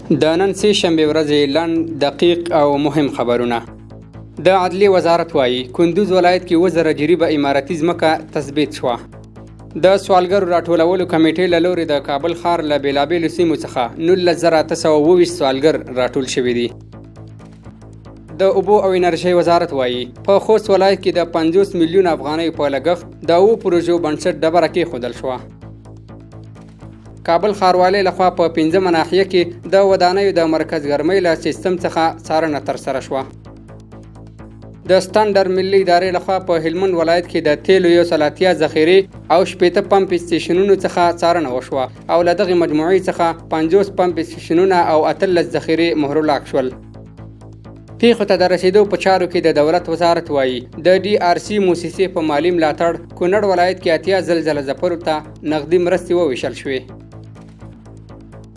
د نن سې شنبې ورځې لنډ، دقیق او مهم خبرونه. د عدلي وزارت وايي، کندوز ولایت کې 7000 جریبه امارتي ځمکه تثبیت شوه. د سوالګرو راټولولو کمېټې له لوري د کابل ښار له بېلابېلو سیمو څخه 19827 سوالګر راټول شوي دي. د اوبو او انرژۍ وزارت وايي، په خوست ولایت کې د 50 میلیون افغانیو په لګښت د اوو پروژو بنسټ ډبره کېښودل شوه. کابل ښاروالۍ لخوا په پنځمه ناحیه کې د ودانیو د مرکز ګرمۍ له سیستم څخه څارنه ترسره شوه. د سټنډرډ ملي ادارې لخوا په هلمند ولایت کې د تیلو 180 ذخیرې او 60 پمپ استیشنونو څخه څارنه وشوه او له دغې مجموعې څخه 50 پمپ استیشنونه او 18 ذخیرې مهرلاک شول. پیښو ته د رسیدو په چارو کې د دولت وزارت وايي، د ډي آر سي موسسې په مالي ملاتړ کونړ ولایت کې 80 زلزله ځپلو ته نغدي مرستې وویشل شوې.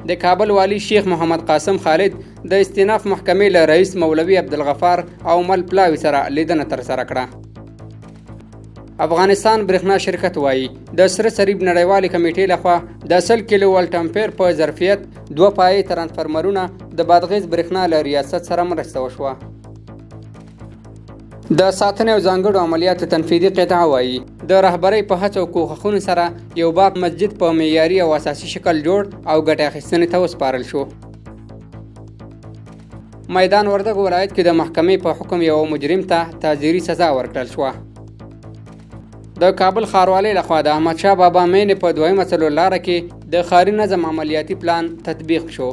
د کابل والي شیخ محمد قاسم خالد د استیناف محکمې له رئیس مولوي عبدالغفار او مل پلاوي سره لیدنه ترسره کړه. افغانستان برېښنا شرکت وايي، د سره صلیب نړیوالې کمیټې لخوا د 100 کیلو ولټ امپیر په ظرفیت دوه پایې ترانسفرمرونه د بادغیس برېښنا له ریاست سره مرسته وشوه. د ساتنې او ځانګړو عملیاتو تنفیذي قطعه وايي، د رهبرۍ په هڅو او کوښښونو سره یو باب مسجد په معیاري او اساسي شکل جوړ او ګټې اخیستنې ته وسپارل شو. میدان وردګو ولایت کې د محکمې په حکم یوه مجرم ته تعزیري سزا ورکړل شوه. د کابل ښاروالۍ لخوا د احمدشاه بابا مېنې په دویمه څلور لاره کې د ښاري نظم عملیاتي پلان تطبیق شو.